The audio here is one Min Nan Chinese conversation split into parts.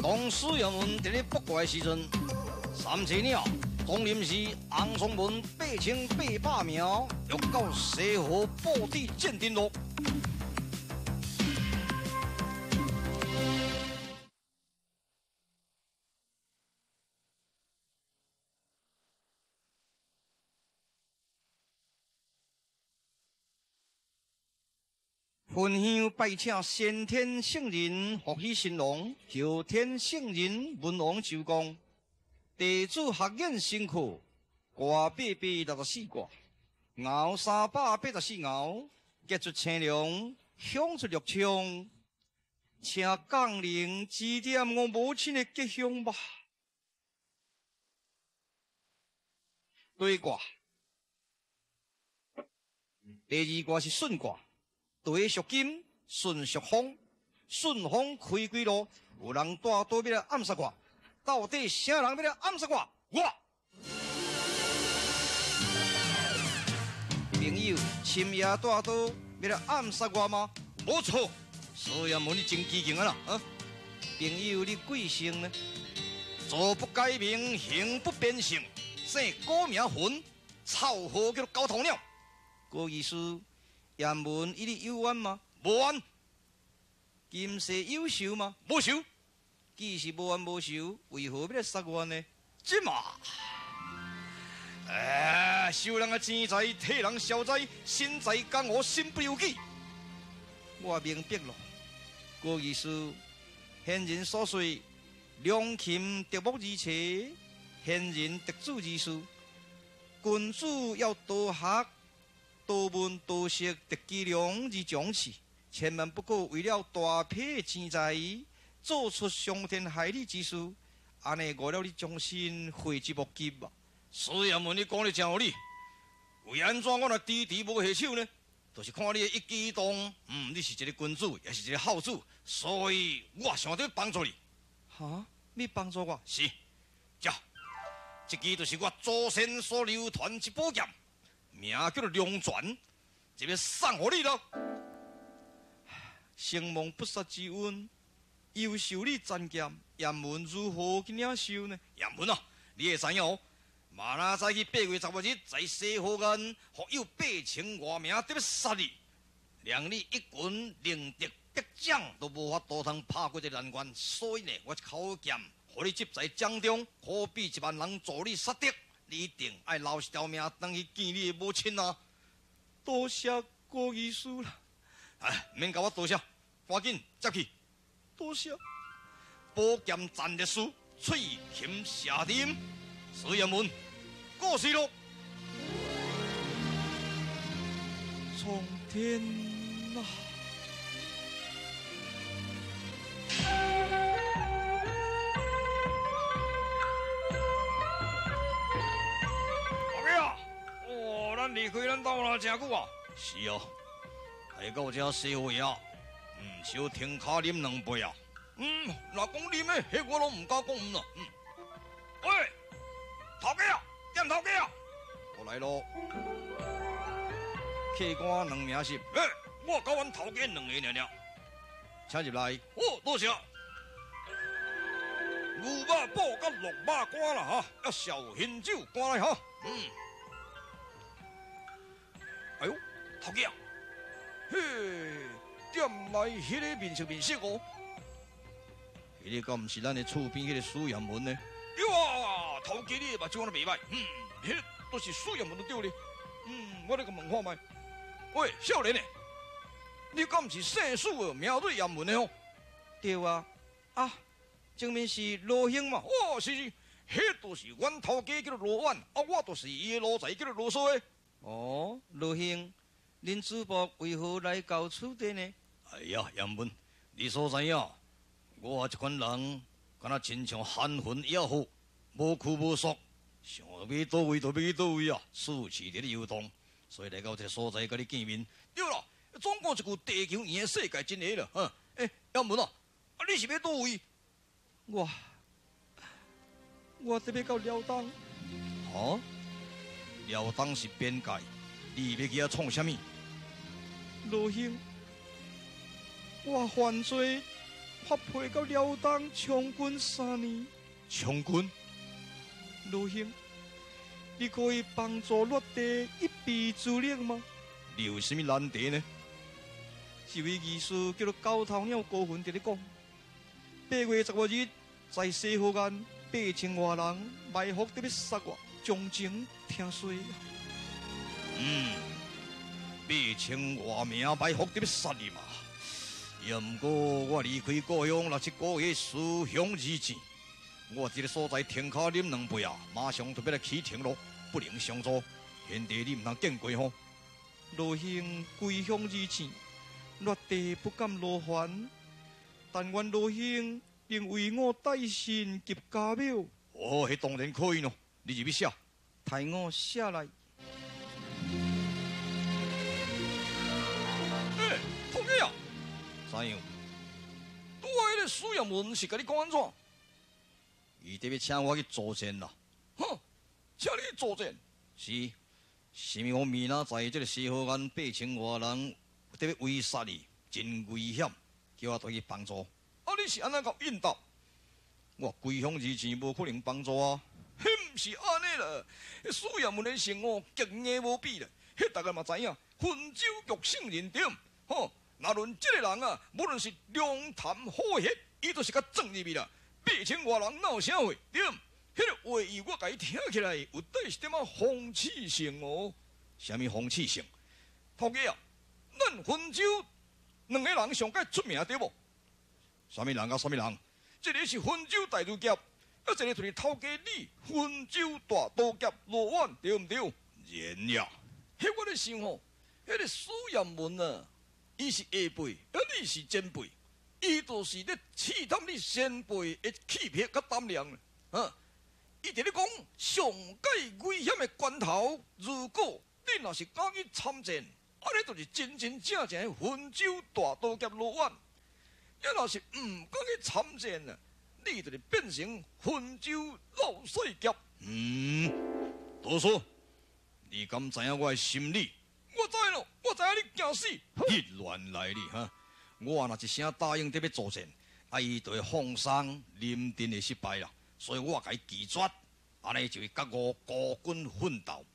当史艷文伫咧卜卦的时阵，三千岭总临时红松门8800名，欲到西河布置鉴定路。焚香拜请先天圣人福喜神龙，后天圣人文王周公，地主学院辛苦，卦864卦，爻384爻，结出青龙，响出绿枪，请降临指点我母亲的吉凶吧。对卦，第二卦是巽卦。地属金，巽属风，顺风开几路，有人带刀要来暗杀我，到底啥人要来暗杀我？我朋友深夜带刀要来暗杀我吗？无错，所以问你真机警啊啦！啊，朋友你贵姓呢？坐不改名，行不变姓，姓郭名云，臭号叫做高头鸟。郭医师。严文与你有冤吗？无冤。今世有仇吗？无仇。既是无冤无仇，为何要来杀我呢？这嘛，哎，收人的钱财，替人消灾，身在江湖，身不由己。我明白了，郭医师，贤人所说，良禽择木而栖，贤人择主而事。君子要多学。多闻多识，得其良而长士，千万不可为了大批钱财，做出伤天害理之事，按呢误了你终身悔之莫及啊！所以问你讲得真有理，为按怎我若迟迟无下手呢？就是看你的一举一动，你是一个君子，也是一个孝子，所以我想著帮助你。哈？你帮助我？是，这，这支就是我祖先所流传之宝剑。名叫做龙泉，这个送予你咯。承蒙不杀之恩，又受你赞剑，严文如何去领受呢？严文啊，你会知影哦？明仔载去8月10日，在西河岸，或有8000外名得欲杀你，连你一群灵敌敌将都无法度通拍过这难关。所以呢，我一口剑，予你接在掌中，可比1万人助你杀敌。你一定爱留一条命，转去见你的母亲啊！多谢郭医师啦！哎，免共我多谢，赶紧接去。多谢。宝剑战律师，翠琴射钉，史艷文，过世咯。苍天啊！咱离开咱兜啦真久啊！是啊，来到这西湖遐，小停跤啉两杯啊。若讲啉的，彼我拢毋敢讲毋啦。喂，头家啊，店头家啊，我来咯。客官两名是，欸，我交阮头家两个尔尔，请入来。哦，多谢。牛肉脯佮鹿肉干啦哈，要绍兴酒干来哈。哎呦，头家，嘿，店内彼个面色面色哦，彼个敢毋是咱的厝边彼个苏阳文呢？哟啊，头家你的目睭敢若袂歹，彼个都是苏阳文就对咧。我咧共问看觅，喂，少年的，你敢毋是姓苏的，名做阳文的吼？对啊，啊，前面是罗兴嘛？哦，是是，彼就是阮头家叫做罗万，啊，我就是伊的奴才叫做罗素的。哦，罗兴，恁主仆为何来到此地呢？哎呀，杨文，你所知影，我这款人，敢若亲像寒魂野虎，无拘无束，想欲佗位就欲去佗位啊，四处伫咧游荡，所以来到这个所在佮你见面。对啦，总讲一句，地球圆的世界真个啦，哈！欸，杨文啊，啊，你是欲佗位？我得欲到辽东。哈？辽东是边界，你欲去遐创啥物？罗兴，我犯罪发配到辽东充军3年。充军？罗兄，你可以帮助落地一臂之力吗？你有啥物难题呢？一位义士叫做九头鸟高云，伫咧讲：8月15日，在西河岸8000外人埋伏伫咧杀我，详情听说。8000外名埋伏伫咧杀你嘛？也毋过我离开故乡6、7个月，思乡而战。我这个所在停跤啉两杯啊，马上就欲来启程咯，不能相助。贤弟，你毋通见怪吼。罗兄归乡而战，落地不敢劳烦，但愿罗兄能为我带信及家庙。哦，彼当然可以咯，你入去写，替我写来。欸，头家啊，怎样？拄仔彼个苏彦文是共你讲按怎？伊伫欲请我去助战啦。哼，请你助战？是，是毋讲明仔载这个西河岸8000外人伫欲围杀你，真危险，叫我倒去帮助。啊，你是按怎共应答？我归乡而战，无可能帮助啊。彼毋是按呢啦，苏彦文的生活极硬无比啦。彼大家嘛知影，汾州剧圣人对，吼，若论这个人啊，无论是龙潭虎穴，伊都是较钻入去啦。8000外人哪有啥货？对，彼个话语我共伊听起来有带一点仔讽刺性哦。啥物讽刺性？头家啊，咱汾州两个人上盖出名对无？啥物人佮啥物人？一个是汾州大儒侠，啊，一个就是头家你汾州大刀侠罗婉，对毋对？然呀，彼我咧想吼，彼个苏彦文啊，伊是下辈，啊，你是前辈。伊就是咧试探你先辈的气魄佮胆量，哈！伊伫咧讲上盖危险的关头，如果你若是敢去参战，按呢就是真真正正的汾州大刀侠罗婉；你若是毋敢去参战啊，你就是变成汾州老细侠。多数，你敢知影我的心理？我知咯，我知影你惊死。你乱来你哈！我若一声答应得欲助战，啊，伊就会放松，临阵会失败啦。所以我共伊拒绝，按呢就会觉悟孤军奋斗，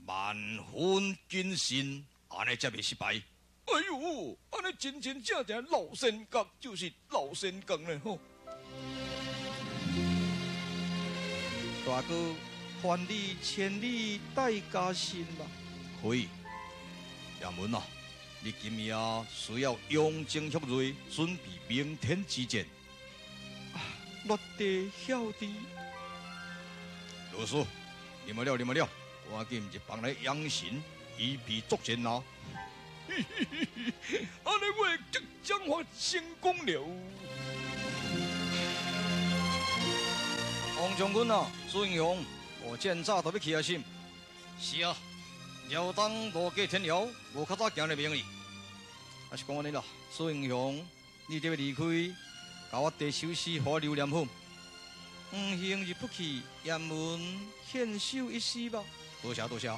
万分谨慎，按呢才袂失败。哎呦，按呢真真正正老仙角就是老仙角呢吼！大哥，还你千里带家信吧。可以，亚文啊。你今夜需要养精蓄锐，准备明天之战。啊，落地晓得。罗叔，你们了，你们了，赶紧入房来养神，以备作战啊！按呢我即将发成功了。王将军啊，苏英雄，我见早就欲去啊是？是啊。辽东路过天遥，无较早行入用哩。啊是讲按呢啦，苏英雄，你得欲离开，共我递首诗，予我留念好。黄兄入不去，雁门献首一诗吧。多谢多谢。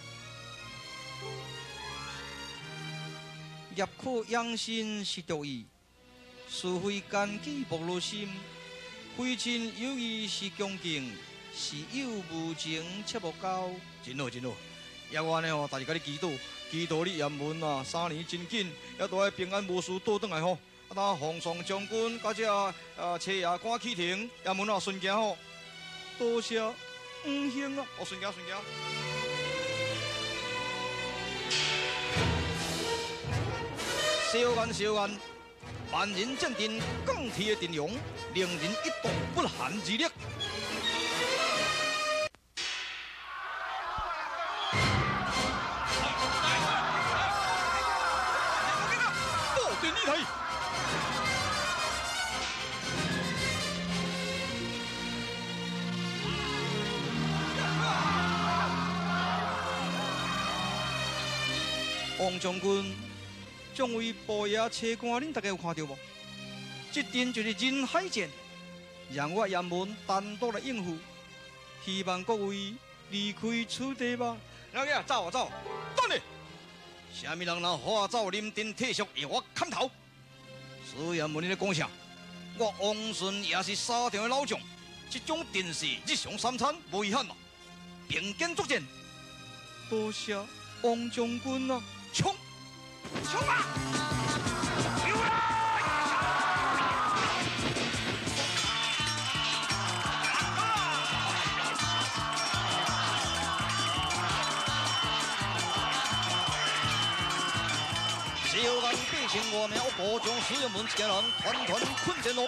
叶可养心是独意，是非奸计莫落心。非亲友义是恭敬，是友无情切莫交。真好真好。也我呢吼，大家共你祈祷，祈祷你雁门啊，3年真紧，也都爱平安无事倒转来吼。啊，等洪松将军佮这车爷赶启程，雁门啊顺行吼。多谢黄兄啊，哦，顺行顺行。小安小安，万人战阵，钢铁的阵容，令人一动不寒而栗。王将军，众位部爷车官，恁大家有看著无？这阵就是人海战，让我雁门单独来应付。希望各位离开此地吧。老爷，走啊走！等下，啥物人若喊走，临阵退缩，会我砍头。苏彦文，你咧讲啥？我王顺也是沙场的老将，这种阵势日常三餐无遗憾嘛。并肩作战，多谢王将军啊！冲！冲啊！小人百姓外名，恶徒将史艳文一家人团团困在咯。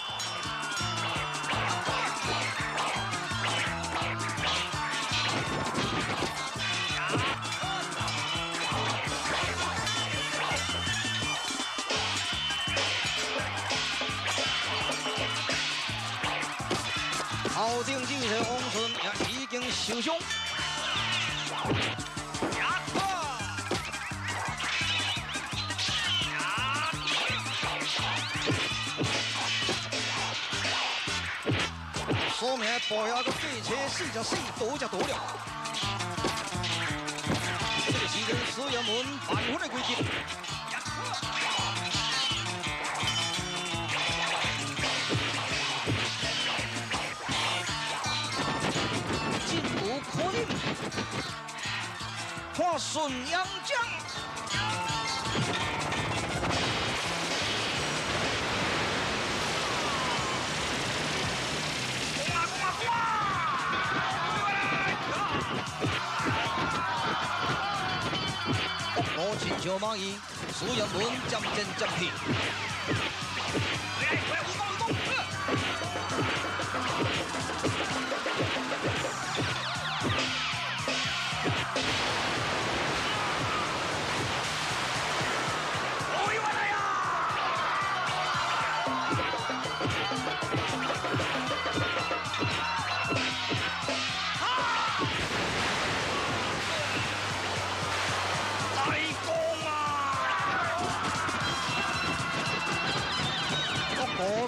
头顶这个王顺也已经受伤。所名步遐阁计车44倒只倒了。这个时阵，史艳文万分的危急。进无可忍，看顺阳将。我亲像蚂蚁，史艳文渐渐渐去。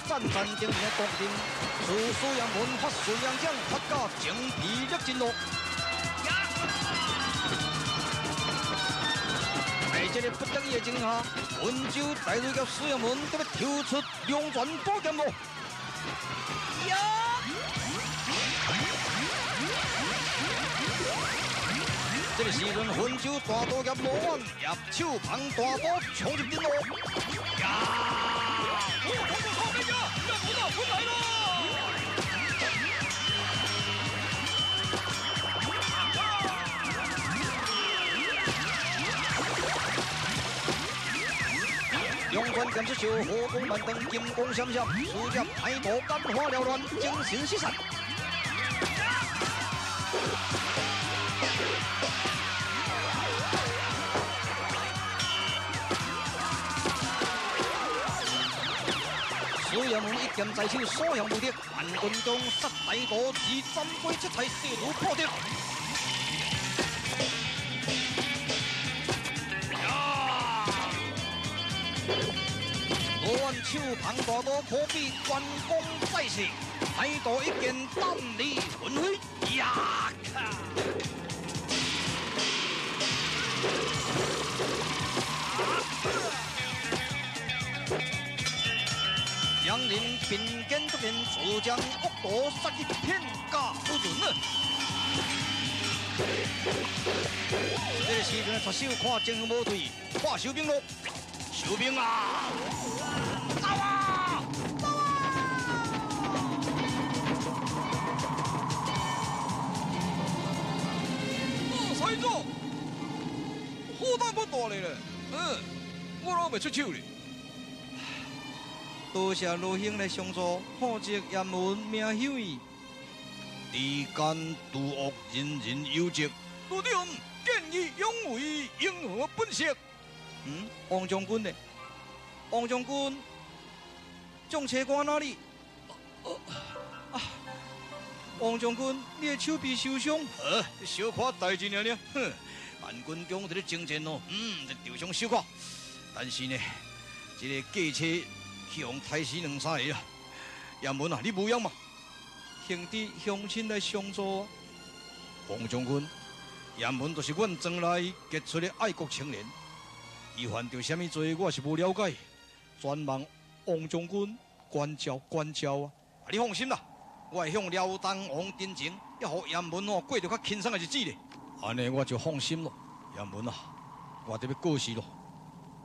战战兢兢的决定，自史艳文发顺阳掌，发到精疲力尽咯。在这个不得已的情下，温州大队甲史艳文得要抽出龙泉宝剑咯。这个时阵，温州大刀侠罗万也手捧大刀冲入阵咯。回来了！龙泉剑出手，火光万丈，金光闪闪，使者歹徒眼花缭乱，精神失散。史艳文一剑在手，所向无敌，万军中杀歹徒，自斩龟七彩，势如破竹。罗万手捧大刀，可比关公在世，歹徒一剑胆离魂飞。呀靠！两人并肩作战，自将恶徒杀去片甲不存了。这个时阵，出手看情形无对，看收兵咯，收兵啊！走啊！走啊！哦，师祖，负担不大咧咧，我拢袂出手咧。多谢罗兄来相助，负责严文名休矣。除奸除恶，人人有责。队长见义勇为，英雄本色。王将军呢？王将军，将车官哪里？啊！王将军，你的手臂受伤？小可代志尔尔。哼，万军中伫咧征战哦，这受伤小可。但是呢，这个计车去予刣死两三个啊！叶文啊，你无恙吗？幸得乡亲来相助。王将军，叶文就是阮庄内杰出的爱国青年，伊犯著啥物罪，我是无了解，专望王将军关照关照啊！啊，你放心啦，我会向辽东王陈情，要予严文哦过著较轻松的日子咧。按呢我就放心咯。严文啊，我得欲过世咯。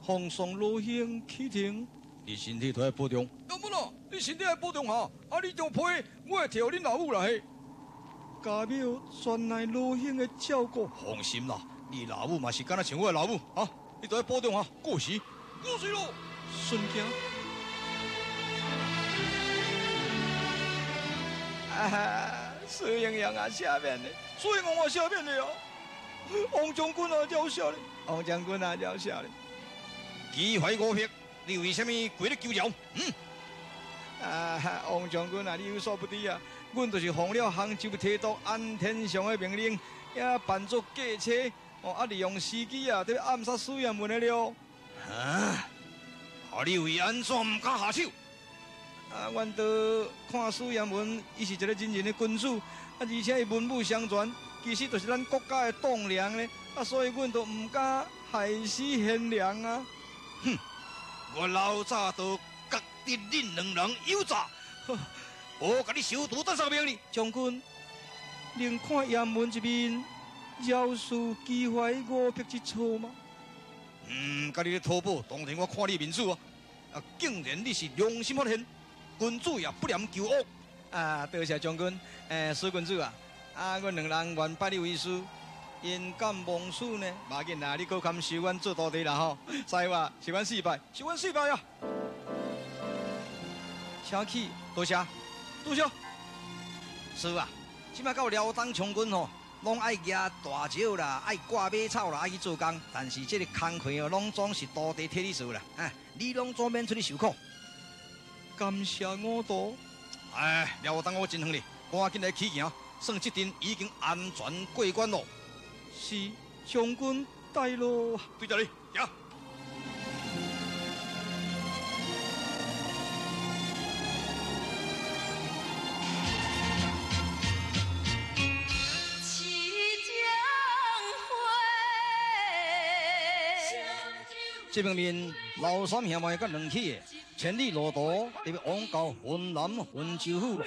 奉送老兄启程，你身体都爱保重。严文啊，你身体爱保重哈。啊，你张批，我会替恁老母啦嘿。家庙全赖老兄的照顾。放心啦，你老母嘛是敢若像我的老母啊，你都爱保重哈。过时，过时咯，顺行。啊，苏英雄啊，下面的，苏英雄啊，下面的哦。王将军啊，了谢咧，王将军啊，了谢咧。纪怀五匹，你为啥物跪咧求饶？嗯？啊，王将军啊，你有所不知啊，阮就是奉了杭州提督安天祥的命令，也扮作计车，哦，啊，利用时机啊，伫暗杀苏彦文的了。啊！啊，你为按怎毋敢下手？啊，阮都看苏彦文，伊是一个仁人的君子，啊，而且伊文武双全，其实就是咱国家的栋梁咧。啊，所以阮都毋敢害死贤良啊。哼！我老早都觉得恁两人有诈，我共你收徒等啥命哩？将军，宁看严文一面，饶恕纪怀五匹之错吗？嗯，佮你咧讨报，当然我看你面子啊！啊，竟然你是良心发现，君子也不念旧恶。啊，多谢将军，苏君子啊，啊，阮两人愿拜你为师，焉敢忘此呢？无要紧啦，你阁堪收阮做徒弟啦吼！师傅，是阮四拜，是阮四拜啊！请起，多谢，多谢。师傅啊，这摆到辽东将军吼，拢爱举大石啦，爱挂马草啦，爱去做工。但是这个工课哦，拢总是徒弟替你做啦。啊，你拢总免出去受苦。感谢五徒。哎，辽东我真远哩，赶紧来起行。算这阵已经安全过关咯。是，将军带路。对着你，行。这方面老三兄妹佮两起的，千里路途特别往到云南温州府。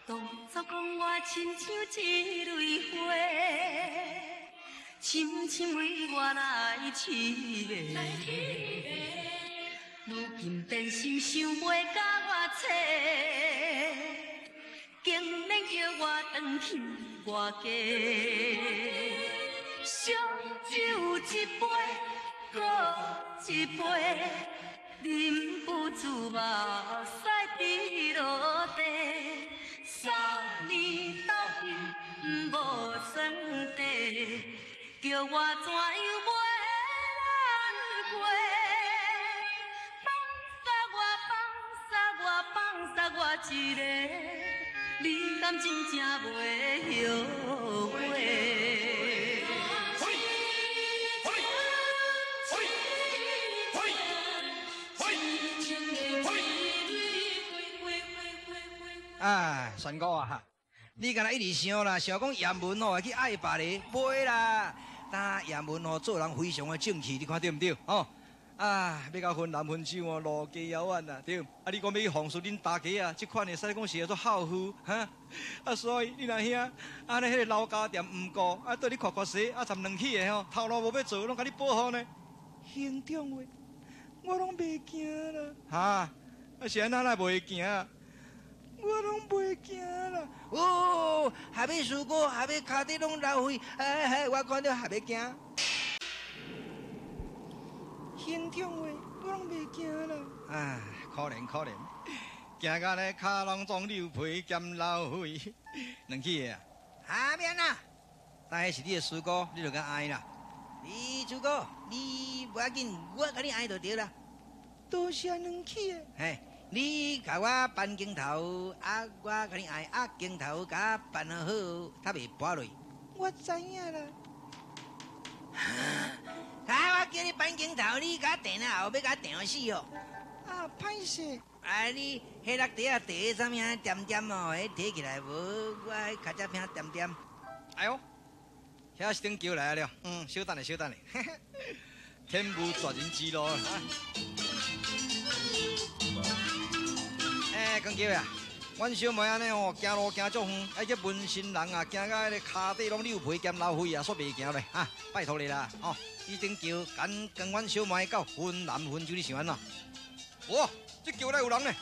当初讲我亲像一蕊花，深深为我来痴迷，如今变心想袂共我找。竟然叫我转去外家，烧酒一杯，阁一杯，忍不住目屎滴落地。三年斗阵无算计，叫我怎样袂难过？放杀我，放杀我，放杀我一个。你敢真正袂后悔？哎，玄哥啊，你敢若一直想啦，想讲严文哦会去爱别个，袂啦。但严文哦做人非常的正气，你看对毋对？哦。啊，欲到云南温州哦，路加遥远啊，对。啊，你讲欲去奉侍恁大家啊，这款会使讲是叫做孝妇，哈。啊，所以你若兄，啊，你彼个老家店毋顾，啊，对你看看势，啊，参两起的吼，头路无欲做，拢共你保护呢。兄长话，我拢袂惊啦。哈，啊是按怎来袂惊？我拢袂惊啦。哦，下尾输过，下尾跤底拢流血，哎，我看著下尾惊。兄长话，我拢袂惊啦。唉，可怜可怜，惊到咧跤拢总溜皮兼流血，两起的啊。下面啊，但是你的师哥，你就共爱啦。你师哥，你无要紧，我共你爱就对啦。多谢两起的。嘿，你共我扳镜头，啊，我共你爱，啊，镜头共我扳好，较袂跋落。我知影啦。啊！我叫你扳镜头，你共我定啊后，欲共我定死哦！啊，歹势！啊，你彼落地啊，提啥物啊？点点哦，彼提起来无？我跤只片点点。哎哟，遐是頂橋來了，小等下，小等下，天無絕人之路啊！欸，江橋啊，阮小妹按呢吼，行路行足遠，愛去紋身人啊，行甲彼个跤底攏扭皮兼流血啊，煞袂行咧，哈，拜託你啦，吼，彼頂橋趕跟阮小妹到雲南雲州，你想按怎？哇，這橋內有人呢？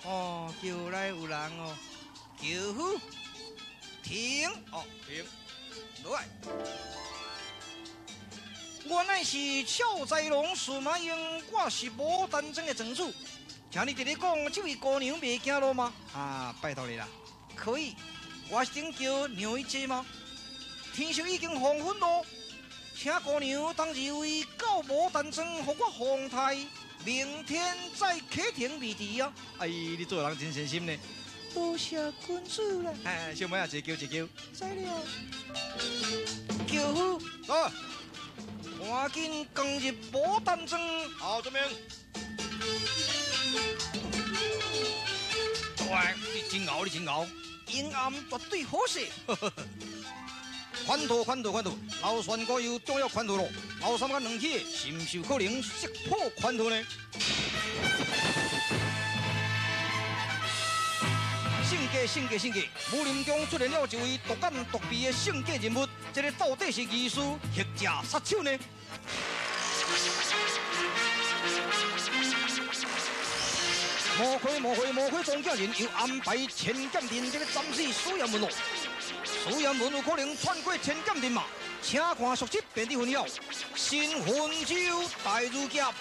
哦，橋內有人哦，轎夫停，哦，停，落來。原來是俏才郎司馬英，我是牡丹莊的莊主。聽你佇咧講，這位姑娘袂驚路嗎？啊，拜託你啦，可以，我是頂橋讓伊坐嗎？天色已經黃昏咯，請姑娘當日位到牡丹莊，予我訪待，明天再啟程未遲啊！哎，你做人真善心呢。多謝君子啦。哎，小妹啊，坐轎坐轎。知了。轎夫，走，趕緊攻入牡丹莊。好，遵命。對，你真𠢕，你真𠢕，陰暗絕對好勢。寬度，寬度，寬度，老船哥又中了寬度咯。老三甲兩起，是毋是有可能識破寬度呢？性格，性格，性格，武林中出現了一位獨敢獨臂的性格人物，這個到底是義士或者殺手呢？魔鬼，魔鬼，魔鬼，莊家人又安排千劍陣這個斬死蘇陽文咯。蘇陽文有可能穿過千劍陣嘛？請看續集便佇分曉。新雲州大儒俠。